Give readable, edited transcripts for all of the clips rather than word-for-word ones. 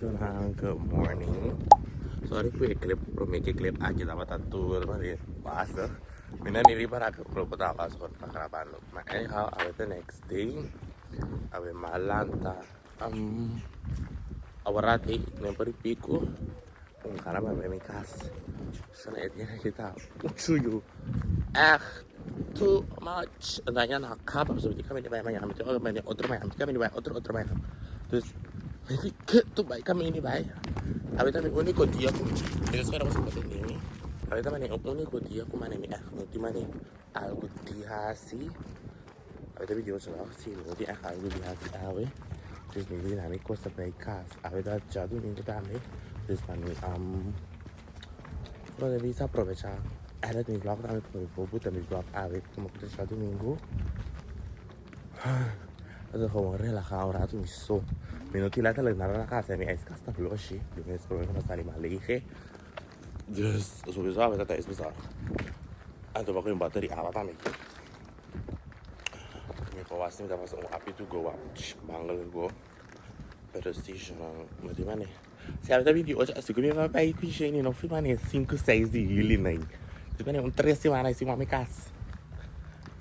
Shona, good morning. Sorry ku e clip, promé ku e clip aki tabata tur mane wazig. Mi no ni ripará ku grupo tabata wazig ora mi ta grabando. Ma anyhow, awe ta next day. Awe mi a lanta aworat ei nen por di piku. Un kara mi a bai mi kas. Shona, e dia aki ta muchu yu. Ègt too much. Daña na kaba pasobra mi tin kaminda bai mañana, mi tin otro mañana, otro mañana, mi tin kaminda bai otro otro mañana. Dus mi di ke tu bai kaminda bai. Awe ta mi úniko dia ku mi ta spera boso por tende mi. Awe ta mane e úniko dia ku mane mi ègt no tin mane algu di hasi. Awe ta mi dia ocho no? Si, mi no tin ègt algu di hasi awe. Dus mi di na mi kosta bai kas. Awe ta djadumingu tambe. Dus pa mi. Lo debí sa aprovecha edit mi vlog tambe porque mi por buta mi vlog awe como cu ta djadumingu. Entonces gewoon relaja un rato mi so. Mi no tin letterlijk nada na casa, mi ijskast ta bloshi. Mi mes prome cu sali mas lege. Dus sowieso awe ta thuis bezorg. Anto pa cu mi boter di awa tambe. Mi por wasi mi ta pasa un appie to go, bangel go. Pero si, no tin manera. Si awe ta 28, así ku mi va bai ku Jenny no fui mane 5, 6 di juli nai. Si mane un 3 semana si mami kas.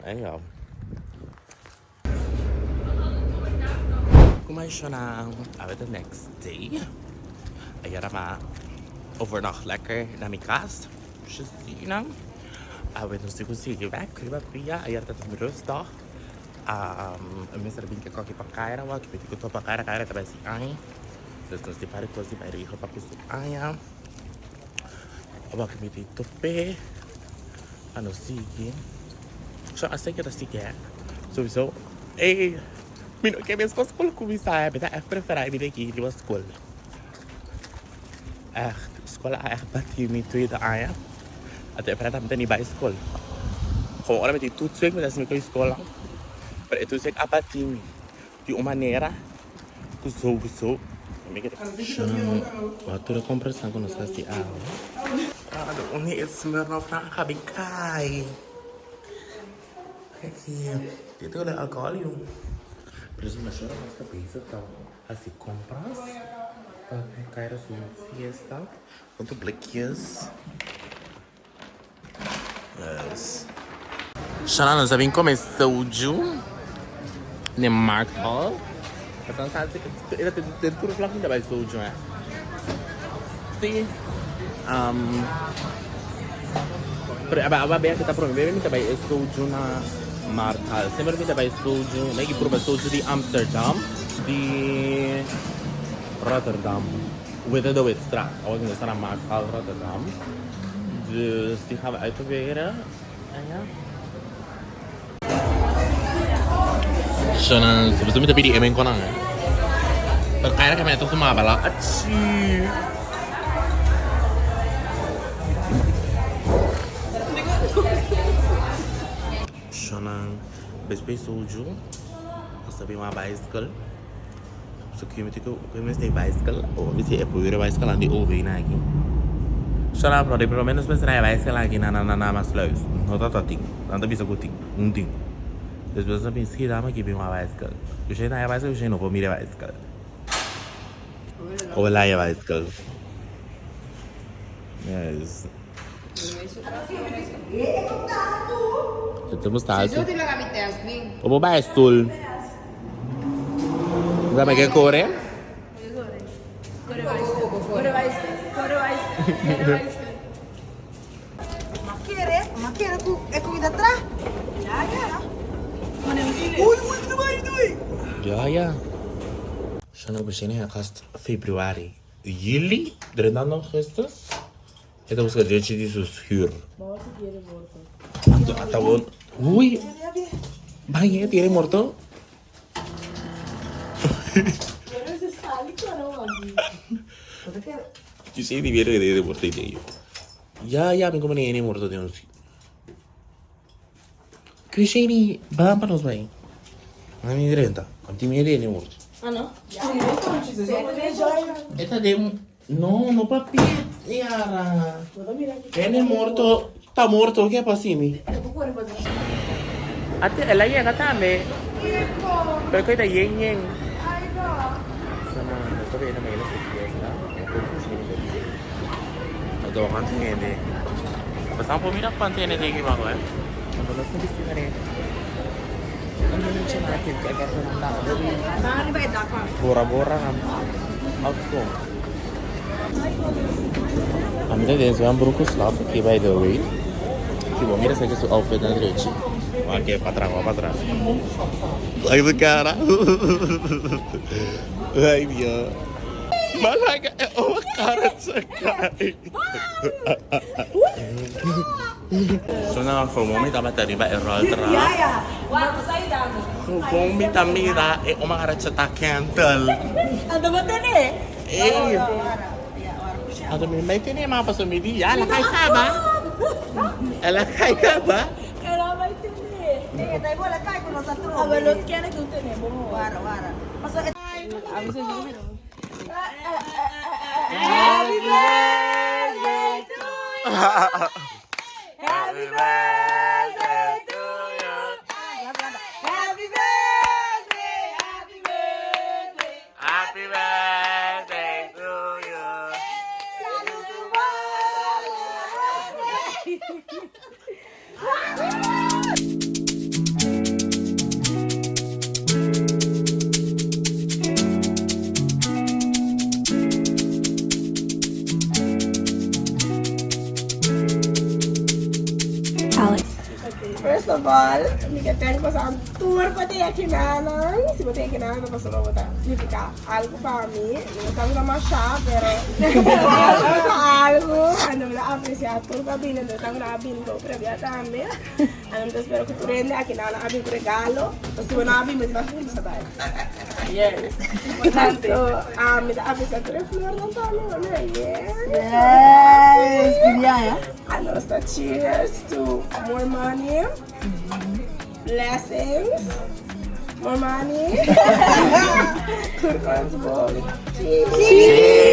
Anyhow. Kuma shona awe ta next day. Ayera ma overnacht lekker na mi kas. Justina. Awe nos tin ku sigui bek riba pia. Ayera ta mi rustdag. Um, mester bin ke koki pa Kaira wak. Mi tin ku topa Kaira, Kaira ta bai si aña. Dus nos tin pari kos di bai rijo pa ku su aña. Wak mi tin tope. Pa nos sigui. So así ke ta sigui. Sowieso. Ey, mi no ke mes pa skol kuminsá. Mi ta echt preferá mi de aki riba skol. Echt, skol a echt bati mi tweede aña. Anto e preta mi ta ni bai skol. Gewoon ora mi tin toetsweek mi ta hasi mi koe skol. Pero e toetsweek a bati mi di un manera ku sowieso mi keda Wou tur e kompresnan ku nos hasi awe. Ado uni e Smirnoff nan a kabi kai. Kijk hier. Dit is alcohol joh. Pero si mashora nos ta bezig ta hasi compras pa Kyra su fiesta. Konta blikjes. Yes. Shana nos a bin come soju den Markthal. Pasan sa e ta den tur vlak mi ta bai soju eh. Si. Um, pero aba aba bea kita prome bebe mi ta bai e soju na Markthal. Semper mi ta bai soju, mi ki proba soju di Amsterdam, di Rotterdam. Witte de Witstraat. Awor mi ta na Markthal Rotterdam. Dus die gaan we uitproberen. En ja. Shana, sowieso mi ta pidi emen konan. Pero kaira kami toch tuma bala. Achi. Shana, despues soju. Nos ta bin wak bicycle. So ki mi tin ku ki mester bicycle o mi si e por yura bicycle nan di OV nan aki. Shut up brother, por lo menos mester haya bicycle aki na na na Maasluis. No ta ta tin. Nan ta bisa ku tin. Un tin. Despues nan bin Schiedam aki bin wak bicycle. Ushe ta haya bicycle ushe no por mira e bicycle. O el haya bicycle. Yes. O bo bai stoel. Bo ke kore? Ja ja. Shana beginnen in februari. Juli, 30 augustus. E ta buska drechi di su schuur. Anto ata won. Ui! Bañe tiene morto. Yo sí di viene de morto de yo. Ya ya mi como ni morto de un. Krisheni, ban pa nos bai. Mami drenta. Anti mi de morto. Ah no? Eta de No, no papia, Yara. Hende morto ta morto, ke pasa mi? Ate el a yega tambe. Pero ke ta yen yen. Sana, nos ta bini Mela su fiesta, un poco si mi ta bisti. Anto cuanto hende. Pasamos por mira cuanto hende tin aki bajo eh. Anto nos ta bisti manera un mucha nan aki cu a nan bora bora nan of con. Ami ta den su broek cu slap aki by the way. Si bo mira esaki su outfit na drechi. Wak e patras wak patras. Wak su cara. Ay Dios. Malaga e oa cara sakai. So na gewoon mi tabata riba e roltrap. Gewoon mi ta mira e oma cara chata kentel. Ey. Anto mi mai tene ma paso mi di ya la kai kaba. Ela kai kaba. Happy birthday to you. Happy birthday to you. Happy birthday, happy birthday. Happy birthday to you. First of all, mi ke thank boso tur pa tin aki nanan. Si bo tin aki nanan ta pasobra bo ta nifiká algu pa mi. Mi no sa ku ta masha, pero algu ta algu. Anto mi ta apresiá tur ku a bini, anto esnan ku nan a bini pa prebia tambe. Anto mi ta spera ku tur hende aki nan a bin ku regalo. Pasobra si bo no a bin bo tin mas ku bisa bai. Yes. Anto mi ta apresiá tur e flornan tambe. Yes. Yes, Bibiana. Nos ta cheers to more money, blessings, more money. Tur cos bon. Cheers!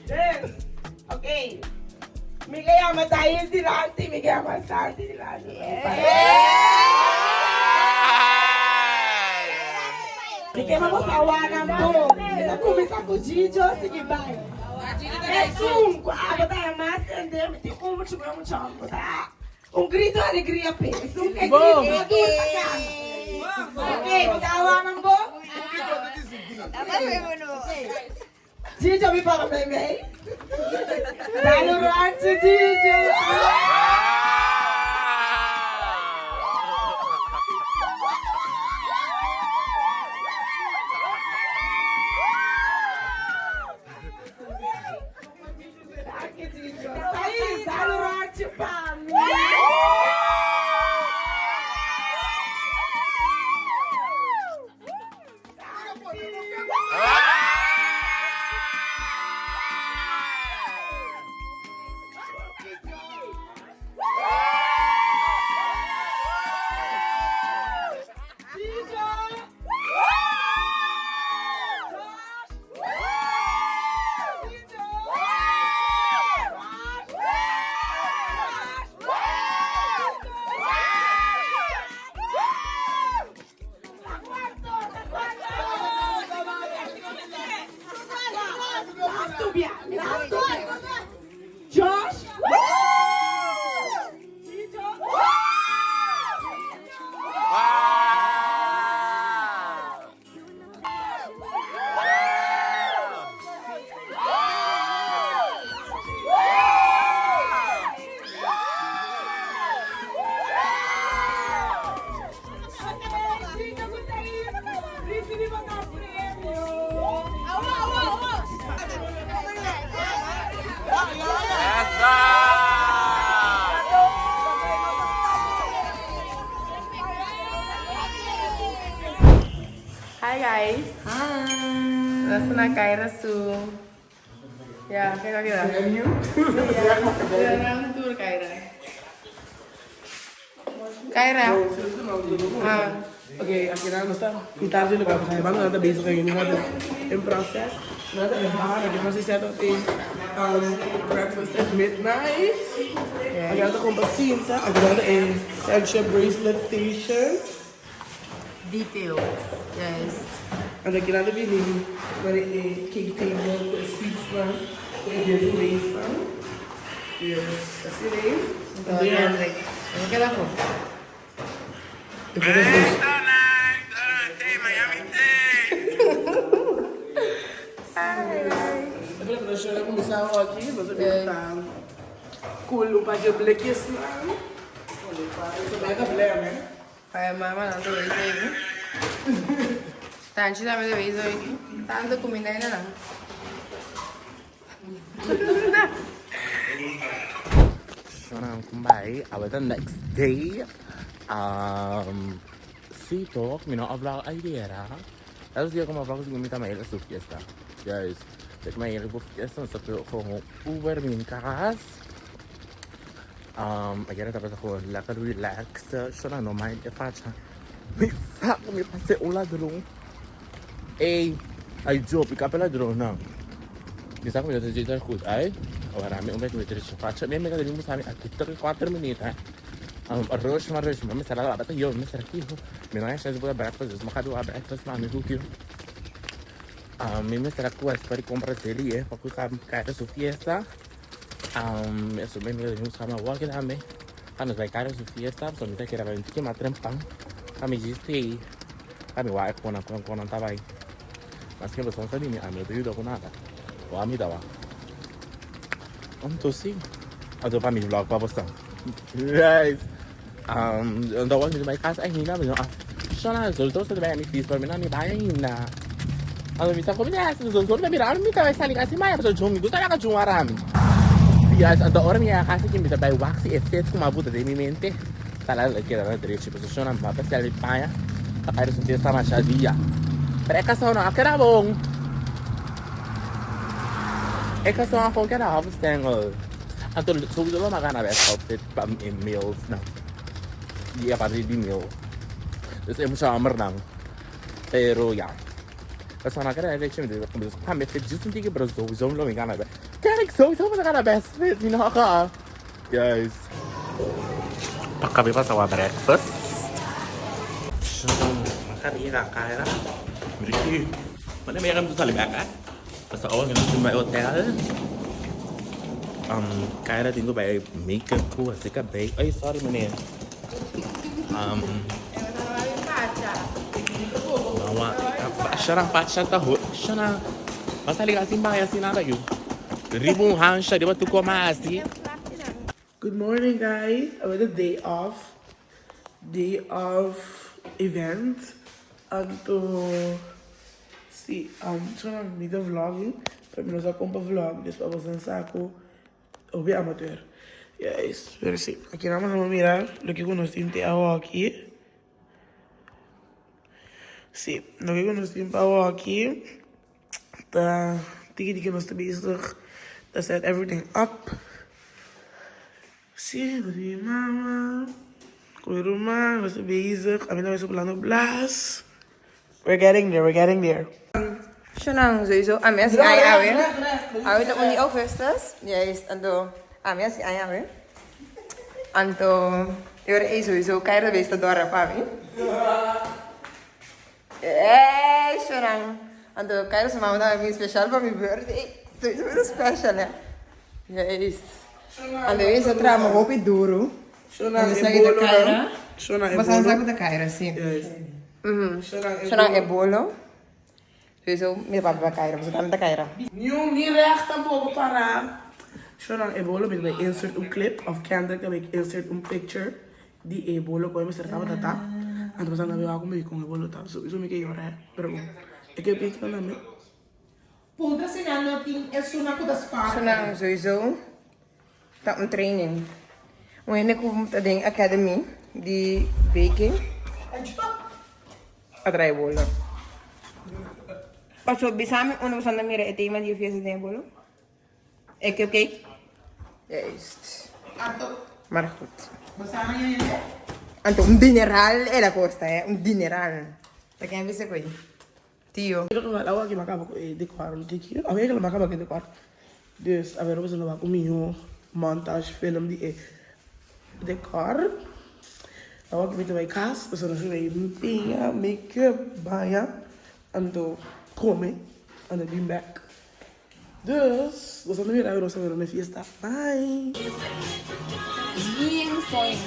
Cheers! Ok, mi ke yama Thais dilanti, mi ke yama Santi dilanti. Mi ke pa boso a wak nan bon. Mi ta kuminsá ku Gijo sigui bai. Esun ku abo ta e mas tende, mi tin un muchu buen mucha homber ku ta un grito di alegria p'e. Esun ke grita tur ta gana. Ok, bo ta a wak nan bon? Gijo mi para meimei. Dale un rancho Gijo. Hi guys. Hi. Nos ta na Kyra su. Ya, ke ta keda? Venue. Nan tour Kyra. Kyra. Ah. Ok, aki nan nos ta mitad di lugar pasobra banda nan ta bezig ainda nan ta in proces. Nan ta in bar, aki nos a set up e breakfast at midnight. Aki nan ta compra cinta, aki nan ta e friendship bracelet station. Details, yes. Anto aki nan ta bini na e cake table cu e sweets nan, cu e giveaways nan. Yes, asina ei. Anto Hendrik, e keda cu. E por es. E preparacion a cuminsa awor aki, nos a bin ta cool un par di blikjes nan. Esaki ta blem, eh. Ay mama nan ta wees oiki. Tanchi tambe ta wees oiki. Tanto kuminda ainda nan. Shona kumbai, awe ta next day. Um, si toch, mi no a vlog ayera. Elke dia como vlog mi ta mail su fiesta. Juist. Zeg maar hier op fiesta, dan stap je gewoon Uber min kas. Um, ayera tabata gewoon lekker relaxed. Shona no mind e facha. Mi sa ku mi pasé un ladron. Ey, ay jo, pica pe ladron nan. Mi sa ku mi ta zit goed ay. Ora mi un beetje met riche facha. Mi amiga de mi sabi aki 3, 4 minuten. Um, rush maar rush. Maar mi sara la bata yo, mi sara kiho. Mi no chance voor breakfast, dus mi ga doen breakfast maar mi hoek yo. Um, mi mi sara kuas para compra zeli eh, pa ku ka su fiesta. Um, eso mi amiga de mi sabi walk it ame. Pa nos bai kare su fiesta, so mi ta kere bai un tiki mas trempan. Pa mi djis tei, pa mi wak kon kon kon nan ta bai. Maske boso no sa bini, ami no ta yuda ku nada. O ami ta wak. Anto si. Anto pa mi vlog pa boso. Guys, um, anto awor mi ta bai kas ainda, mi no a shona, so so ta bai mi fies, pero mi no a ni bai ainda. Anto mi sa komo mi ta hasi, so mi ta mira mi ta bai sali kasi maya, pasobra djun mi gusta laga djun wara mi. Yes, anto ora mi yega kas aki mi ta bai wak si e fet ku mi a buta den mi mente ta la keda na drechi, pasobra shona mi a sali paña pa kai su fiesta masha dia. Pero e kasau no a keda bon. E kasau a kon keda half stengel. Anto sowieso lo mi a gana best outfit pa e males nan. Di aparte di male. Dus e mucha hombernan. Pero ya. Persona que era leche me dijo, cambia fit just un tiki, pero sowieso lo mi gana. Kijk, sowieso me gana best fit, mi no ga. Guys. Pagkabi pa sa wa breakfast. Makabi ka kaya. Miriki. Mana may kami sa libaka. Basta awang gina sa hotel. Um, Kyra tingo by makeup ko kasi ka bay. Ay, sorry meneer. Um, Mawa, shana facha ta ho, shana. Basta liga assim ba assim nada you. Ribu hansha, riba tu koma assim. Good morning guys, I had a day off, day of event. Anto si, um, so mi ta vlogging, pero mi no sa kon pa vlog, dus pa boso sa ku Hopi amateur. Yes, pero si. Aki nan nos a mira loke ku nos tin te awoki. Si, loke ku nos tin pa awoki ta tiki tiki nos ta bezig ta set everything up. Si, ku mi mama, ku mi ruman nos ta bezig. Ami ta bezig plando blas. We're getting there, we're getting there. Shonan, sowieso ami a si aña awe. Awe ta un di augustus. Juist, anto ami a si aña awe. Anto e ora ei sowieso Kyra ta bes ta dora pa mi. Ey, shonan. Anto Kyra su mama ta mi special pa mi birthday. Sowieso ta special, hè. Juist. Anto e sa traha hopi duru. Shona Anto e sa ki ta bolo Kyra. nan. Shona e Basta bolo. sa ku ta Kyra, si. Juist. Shona e bolo. Sowieso mi ta papia pa Kyra, pasobra mi ta Kyra. Niun ni recht tampoco para. Shona e bolo mi ta bay insert un clip of Kendrick ta bay insert un picture di e bolo cu e mester tabata ta. Anto pasobra nan ta bay wak mi con e bolo ta. Sowieso mi ke yora he. Pero bon. E ke picture nan mi. Puntra si nan no tin esunnan ku ta sparkle. Shona sowieso ta un training. Un hende ku ta den academy di baking a trae bolo. Paso bisa mi unda boso anda mira e tema di e fiesta den e bolo? E cupcake? Juist. Maar goed. Anto un dineral el a costa eh, un dineral. Ta ken a bisa cu ei? Tio. Awo aki mi a caba cu e decor tiki. Awe mi a caba cu e decor. Dus awe nos a wak un miho montage film di e decor. Awo aki mi ta bai cas pasobra nos a bai piña, make up, baña, anto come, anto bin bek. Dus nos a mira awe nos a wak na fiesta. Bye! Bien soño.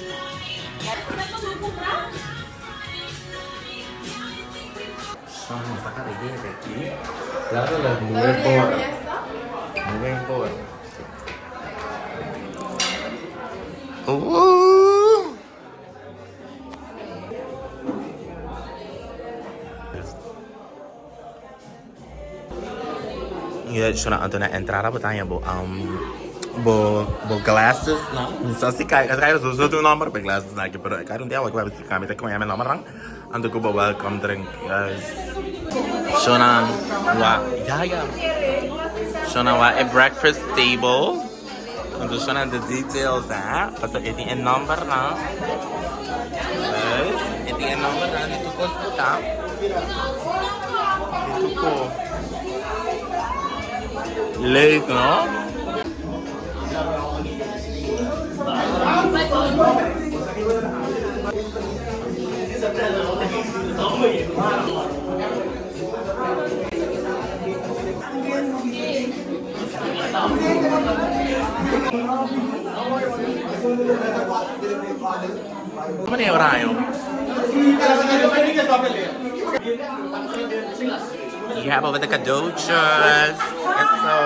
Anto na entrada bo ta haña bo bo bo glasses nan. Mi sa si kai kai so so tin nomber pa e glasses nan aki pero e kai un dia awor ku mi ta koña mi nomber nan. Anto ku bo welcome drink yes. Shonan wa ya ya. Shonan wa e breakfast table. Anto shonan the details ha. Paso e tin e nomber nan. Yes. E tin e nomber nan di tur kos ku ta. Di tur kos. Leuk no? Mane orario? You have over the cadeautjes. Eso.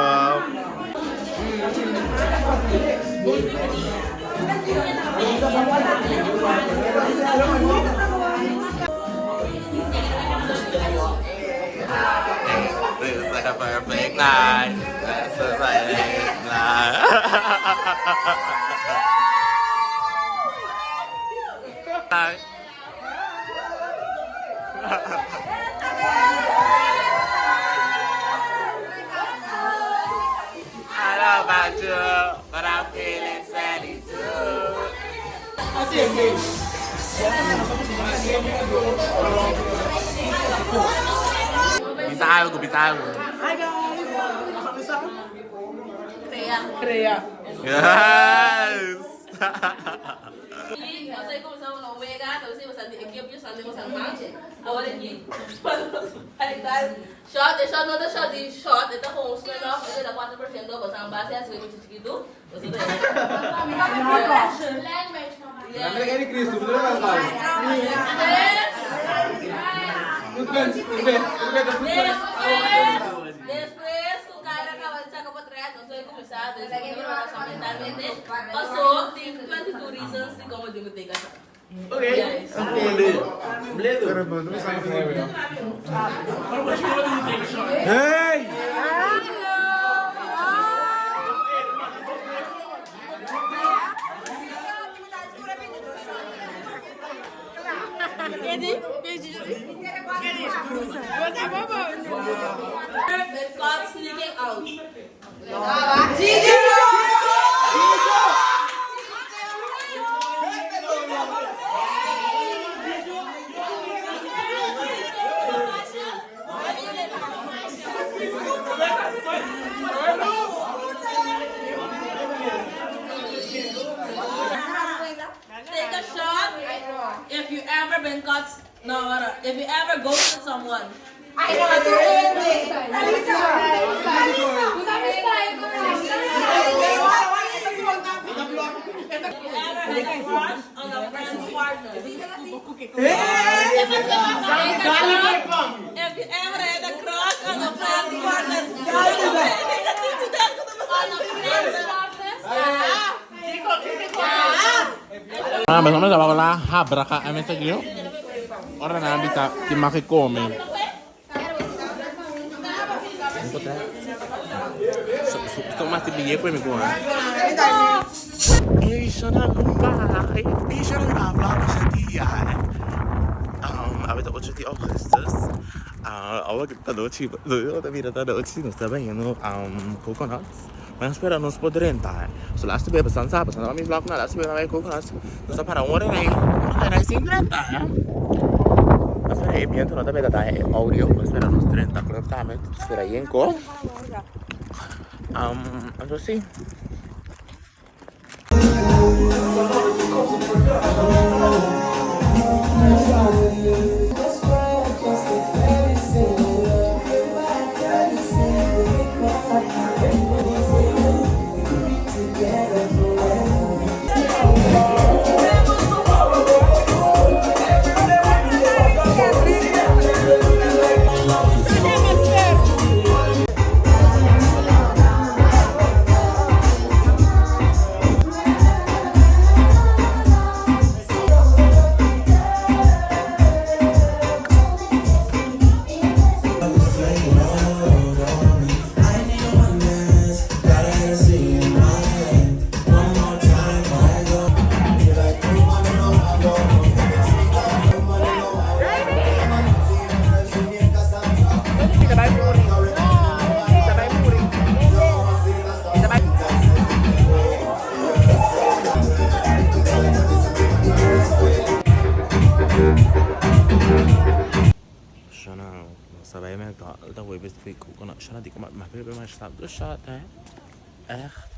This is like a perfect night. This is like a night. I don't know about you, but I'm feeling 22. Bisa algo, bisa algo. Hi guys! Bisa? Crea. Crea. Yes! Shot, e shot no ta shot di shot, e ta gewoon Smirnoff, e ta 4%, bo ta base así mucho chiquito. Despues cu Kyra caba di saca potret, nos a cuminsa despues mentalmente paso tin 22 reasons di como tin cu take a shot. Been caught sneaking out. Take a shot if you ever been caught no, if you ever ghosted someone. If you ever had a crush on a friend's partner. If you ever had a crush on a friend's partner. On a friend's partner. Ah, basta me la habra ka ame sa gyo. Ora na bisa ti makikome. So mas ti biye ko mi ko. Ei, shona kumbai. Ei, shona mi habla ko sa dia. Awe ta ocho di augustus. Awe ta nochi, no ta mira ta nochi, nos ta bayendo Coconuts. Mi a spera nos por drenta. So laatste bes pasan sa, pasan mi vlog na laatste bes na bay Coconuts. Nos a para un ora rei, un ora rei sin drenta. Mi a spera e biento no ta beta daña e audio. Mi a spera nos drenta club tambe, spera yenko. Anto si. Shana, nos ta bay McDonald's ta hoy bes coconut. Shana di como ma bebe masha tanto shot eh. Echt.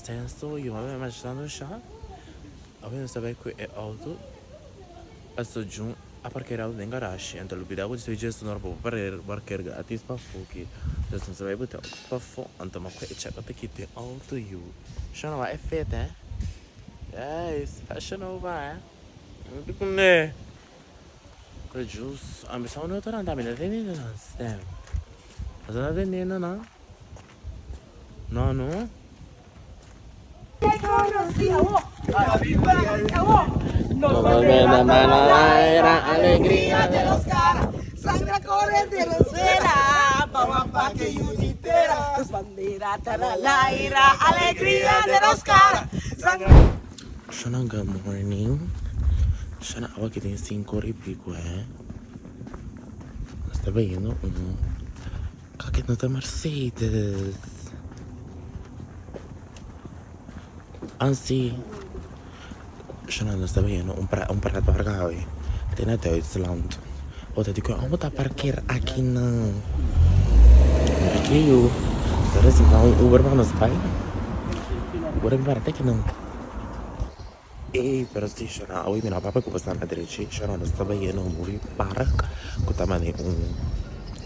Senso yo ma bebe masha tanto shot. Awe nos ta bay cu e auto. Paso Jun a parker auto den garage anto lubida cu djis djes no por parker gratis pafo ki dus nos a bay buta auto pafo anto mi a coge e check ota ki den auto yu shona wak e fit eh guys fashion nova eh mi di cune pero juice a mi sa unda ta ranta mi ta teniendo nan stem bo ta teniendo nan no no. Shana good morning Shana awa ki tin 5 ora y pico eh Nos ta bayendo un Kak no ta Mercedes Ansi Shana nos ta bayendo un un pretpark awe te na Duitsland Bo ta di ku amo ta parker aki nan Mira ki yu Ta resiba un Uber pa nos bai Uber mi para te aki nan Ey pero si Shana awe mi no papia ku bo sta na drechi Shana nos ta bayendo un movie park ku ta mane un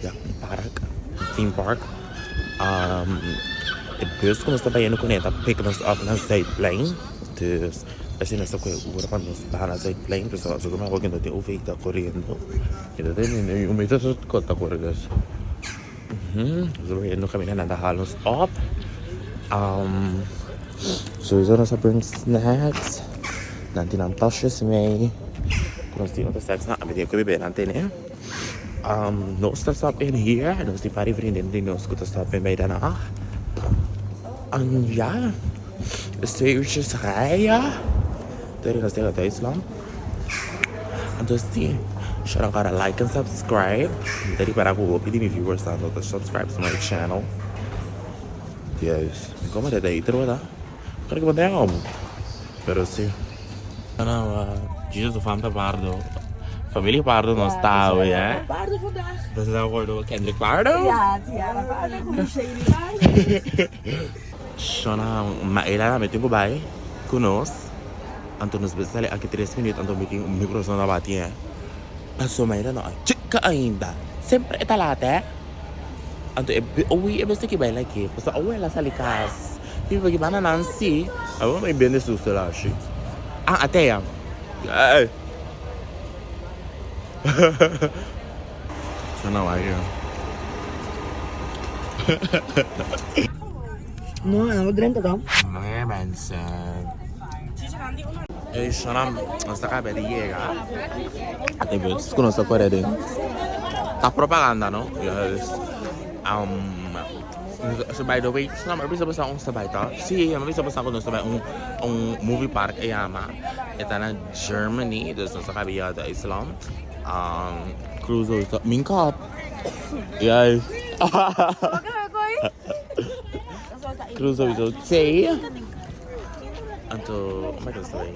ya un park un theme park e bus ku nos ta bayendo kuné ta pick nos up na Zuidplein dus asina nos ta kohe Uber pa nos baha na Zuidplein pasobra asuka mi awor ku no tin OV ta koriendo mi ta tende un mi ta ta kore dus Nos ta bayendo kaminda nan ta haal nos op. Sowieso nos a bring snacks. Nan tin nan tasjes mee. Nos tin otro snacks nan. Ami tin ku bebe nan tene. Nos ta stop in here. Nos tin par di vriendin di nos ku ta stop in bij Den Haag. En ja, is 2 uurtjes rijden. Tur nos ta Duitsland. Anto si, shara kara like and subscribe. Mi ta ripara ku hopi di mi viewers nan no ta subscribe to my channel. Yes, mi koma dede iter wata. Kere ku bo den om. Pero si. Jesus fam ta pardo. Familia pardo no sta awe, eh? Pardo vandaag. Dat is nou Kendrick Pardo? Ja, Tiara Pardo, ku Shady Pardo. Shona, ma ela mi tin ku bai ku nos. Anto nos bes sali aki tres minuut anto mi tin mi corazon a bati eh. Pasobra mi no a chika ainda. Semper e ta laat eh. Anto e owi e bes aki bai laki pasobra awe el a sali kas. Mi papia banda nan si. Awor mi bende su selashi. Ah atea. Ay. Shona wak yo. No, no drenta dan. Nee mensen. Hey Shona, nos ta caba di yega. E bus cu nos ta core den. Ta propaganda no? Yes. So by the way, so mi a bisa boso ons ta bai to? Si, mi a bisa boso ku nos ta bai un un movie park e yama. E ta na Germany, dus nos a kabia Duitsland. Cruzo ta min kop. Yes. Cruzo sowieso thee. Anto, oh my god, sorry.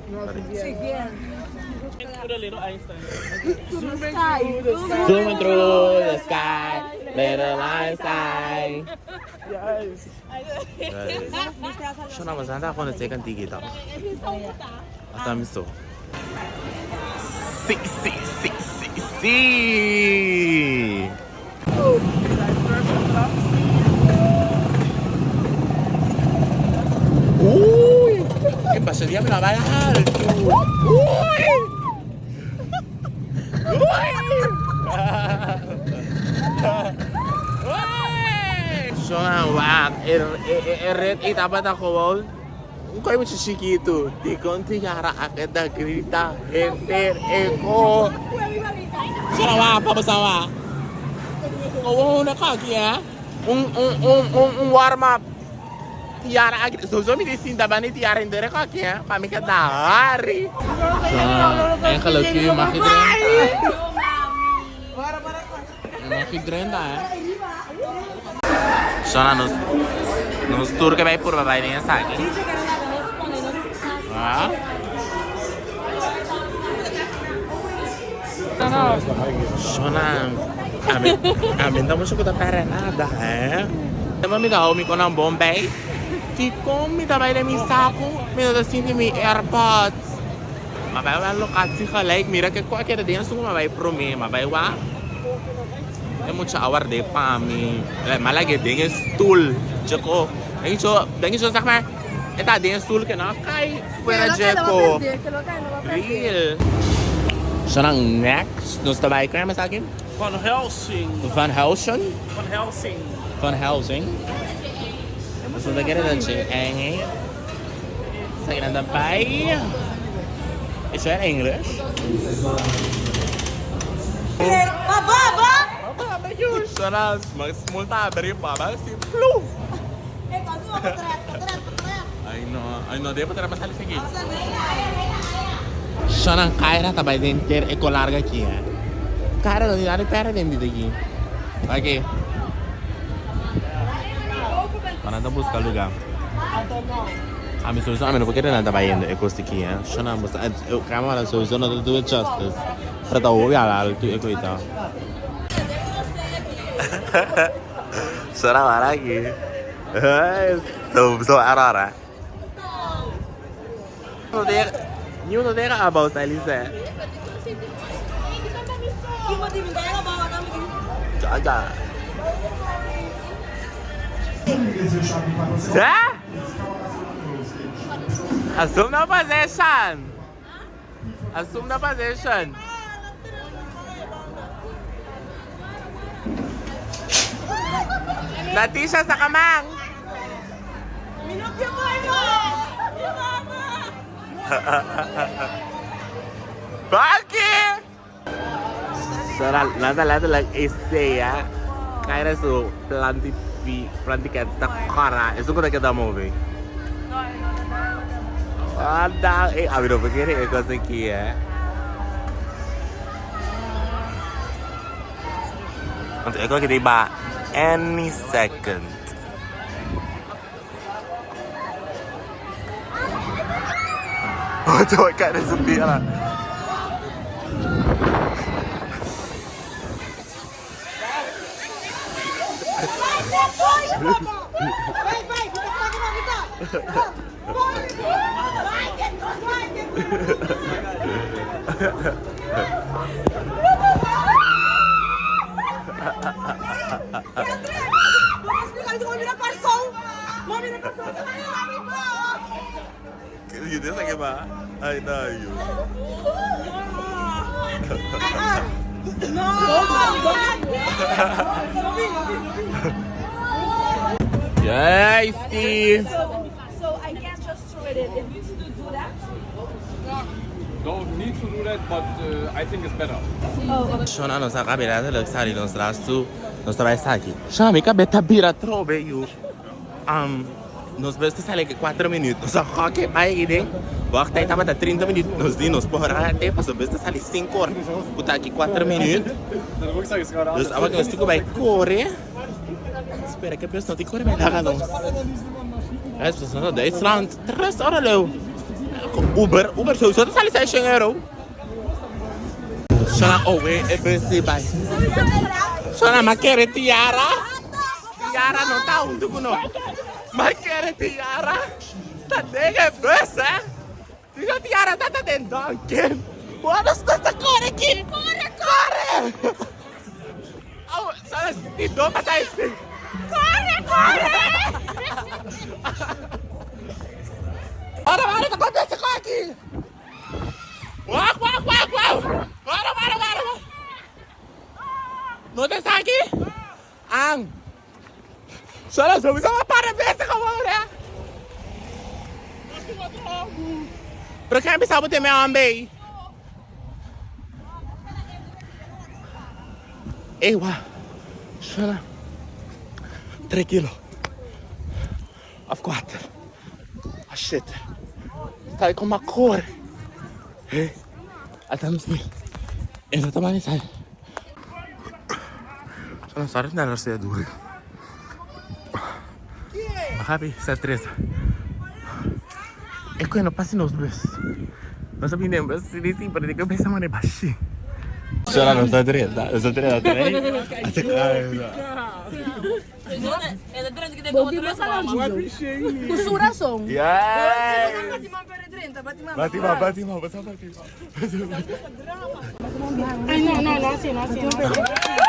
Zooming through the sky, little Einstein. Yes. Shona, was anda kon het zeker tiki toch? Ata mi so. Si, si, si, si, si. Uy! E pasha dia mi no a bai altu. Uy! Uy! Uy! Shona wak, e, e, e red ei tabata gewoon un koi mucho chikitu. Dikon Tiara a keda grita henter e ko. Shona wak, pa bosa wak. Gewoon una kaki, eh? Un, un, un, un, un warm up. Tiara a grita. Sowieso mi di sinta bani Tiara henter e kaki, eh? Pa mi keda hari. Shona, eigenlijk je mag je drenta. Je mag je drenta, eh? Shona, nos, nos tur ke bai purba bai den esaki. Ah? Shona, ami, ami no ta mucho ku ta pèrdè nada, eh. Tema mi ta hou mi kon nan bon bei. Dikon mi ta bai den mi saku, mi no ta sinti mi airpods. Ma bai wak lokatie gelijk, mira ke ku a keda den esun ku ma bai promé, ma bai wak e mucha a ward'é pa mi. Ma lag'é den e stoel djeko. Den icho, den icho zeg maar, e ta den e stoel ke no a kai fuera djeko. Real. So dan next nos ta bai, kon esaki? Van Helsing. Van Helsing? Van Helsing. Van Helsing. Nos ta kere ta dje eng ei. Esaki nan ta bai. Is dat English? Shonan Kyra ta bai den ter e kolarga aki eh. Kyra no tin nada di perde den dit aki. Aki. Nan ta buska luga. Ami sowieso ami no por kere nan ta bayendo e kos aki eh. Shonan bo sa e camera sowieso no ta do it justice. Pero ta hopi alto e koita. Shona wara aki. So so error eh. Niun no tega abao sa Elise. Jaja. Hè? Assume no position. Assume the position. Latisha sa kamang. Baki! Sarah, nada letterlijk is hè. Kyra su planti planti cat ta kara. Esun ku ta keda move. Anda, eh, ami no por kere e kos aki, eh. Want e kos aki ta ba any second. Ocho, Kyra su pia. Ay, na yu. Yay, Steve! So I can't just throw it in. It needs to do that. Don't need to do that, but I think it's better. Shona nos a kabila letterlijk sali nos laatste. Nos ta bai esaki. Sha, mi kabes ta bira trobe, yu. Nos bus ta sali aki kuater minuut. Nos a hoke bai aki den. Wacht tijd tabata 30 minuut. Nos di nos por rate pasobra bus ta sali sinku or. Ku ta aki kuater minuut. Dus awor nos tin ku bai kore. Spera ke bus no tin kore bai laga nos. Guys, nos na Duitsland. Tres ora leu. Uber, Uber sowieso ta sali seishen euro. Shona owe e bus di bai. Shona ma kere tiara. Tiara no ta huntu ku nos. Ma kere Tiara ta den e bus eh. Diga Tiara ta ta den Dunkin. Wou nos ta kore aki. Kore kore. Oh, sabes, di do pasa esi. Kore kore. Ora ora ta kon bes aki. Wak wak wak wak. Ora ora ora. No ta esaki? Ang. Solo so bisa para besa gewoon hè. Pero ken bisa bo teme ambe? Ewa. Shona. 3 kilo. Of 4. Ah shit. Sta con ma core. Hey. Atam si. Esa tamani sai. Sono sorry na rosea duro. Happy sa tres. E koe no pasi nos bus. Nos a bini den bus si si pero di ke besa mane bashi. Sono nos ta tres, nos ta tres, tres. Ate Yes. Batima, batima, basta batima. Ay, no, no, no, así, no, así, no.